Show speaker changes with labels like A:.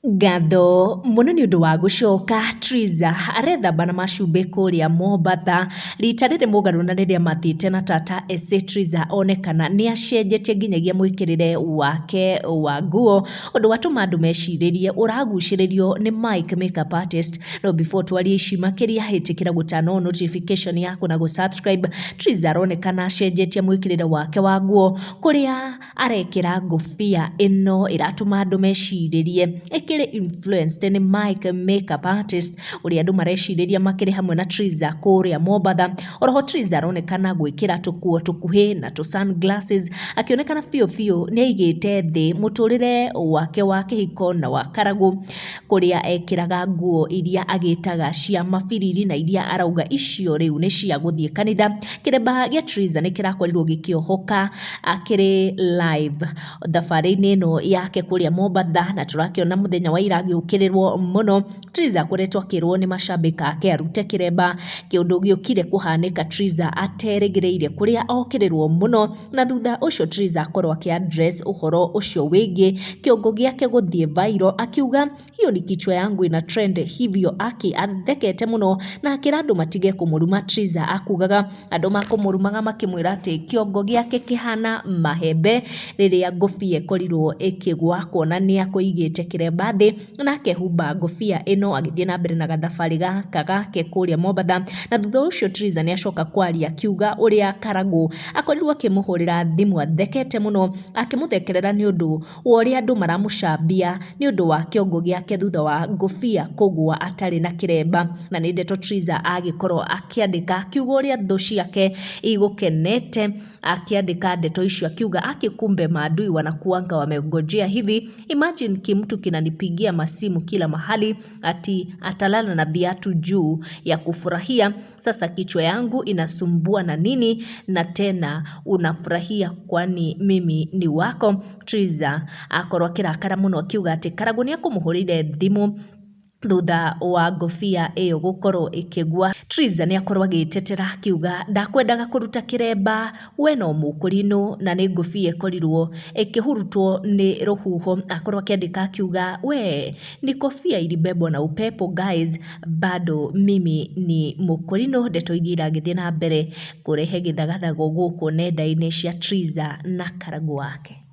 A: Ngatho mũno nĩ ũndũ wa gũcoka. Triza arethamba na macumbĩ kũrĩa Mombatha. Rita rĩrĩ mũgarũ na rĩrĩa mathiĩte na tata Ese, Triza onekana nĩ acenjetie nginyagia mwĩkĩrĩre wake wa nguo, ũndũ watũma andũ mecirĩrie ũragucĩrĩrio nĩ Mike makeup artist. No before twarie ici makĩria, ĩtĩkĩra gũ turn on notification yaku na gũ subscribe. Triza aronekana acenjetie mwĩkĩrĩre wake wa nguo, kũrĩa arekĩra ngũbia ĩno ĩratũma andũ mecirĩrie ĩkĩrĩ influenced nĩ Mike makeup artist, ũrĩa andũ marecirĩria makĩrĩ hamwe na Triza kũrĩa Mombatha. Oroho Triza aronekana gwĩkĩra tũkuo tũkuhĩ na tũ sunglasses, akĩonekana biũ biũ nĩ aigĩte thĩ mũtũrĩre wake wa kĩhiko na wa karagũ, kũrĩa ekĩraga nguo iria agĩtaga cia mabiriri na iria arauga icio rĩu nĩ cia gũthiĩ kanitha. Kĩremba gĩa Triza nĩ kĩrakorirwo gĩkĩohoka akĩrĩ live thabarĩ-inĩ ĩno yake kũrĩa Mombatha, na tũrakĩona mũthenya wa ira agĩũkĩrĩrwo mũno. Triza akoretwo akĩrwo nĩ macambĩki ake arute kĩremba, kĩũndũ gĩũkire kũhanĩka Triza aterĩgĩrĩire, kũrĩa okĩrĩrwo mũno, na thutha ũcio Triza akorwo akĩ address ũhoro ũcio wĩgiĩ kĩongo gĩake gũthiĩ viral, akiuga, "Hiyo ni kichwa yangu ina trend hivyo," aki athekete mũno na akĩra andũ matige kũmũruma. Triza akugaga andũ makũmũrumaga makĩmwĩra atĩ kĩongo gĩake kĩhana mahembe rĩrĩa ngũbia ĩkorirwo ĩkĩgwa, kuona nĩ akũigĩte kĩremba thĩ na akehumba ngũbia ĩno agĩthiĩ na mbere na gathabarĩ gaka gake kũrĩa Mombatha. Na thutha ũcio Triza nĩ acoka kwaria, akiuga ũrĩa Karagũ akorirwo akĩmũhũrĩra thimũ athekete mũno, akĩmũthekerera nĩ ũndũ wa ũrĩa andũ maramũcambia nĩ ũndũ wa kĩongo gĩake thutha wa ngũbia kũgwa atarĩ na kĩremba. Na nĩ ndeto Triza agĩkorwo akĩandĩka, akiuga ũrĩa thũ ciake igũkenete, akĩandĩka ndeto icio akiuga, "Akikumbe maadui wanakuanga wamengojea hivi. Imagine kimtu kinanipigia masimu kila mahali ati atalala na viatu juu ya kufurahia. Sasa kichwa yangu inasumbua na nini, na tena unafurahia kwani mimi ni wako?" Triza akorwo akĩrakara mũno, akiuga atĩ Karagũ nĩ akũmũhũrĩire thimũ thutha wa ngũbia ĩyo gũkorwo ĩkĩgwa. Triza nĩ akorwo agĩtetera, akiuga ndakwendaga kũruta kĩremba, we no mũkũrinũ na nĩ ngũbia ĩkorirwo ĩkĩhurutwo nĩ rũhuho. Akorwo akĩandĩka akiuga, "We ni kofia ilibebwa na upepo guys, bado mimi ni mũkũrinũ." Ndeto iria iragĩthiĩ na mbere kũrehe gĩthagathago gũkũ nenda-inĩ cia Triza na Karagũ wake.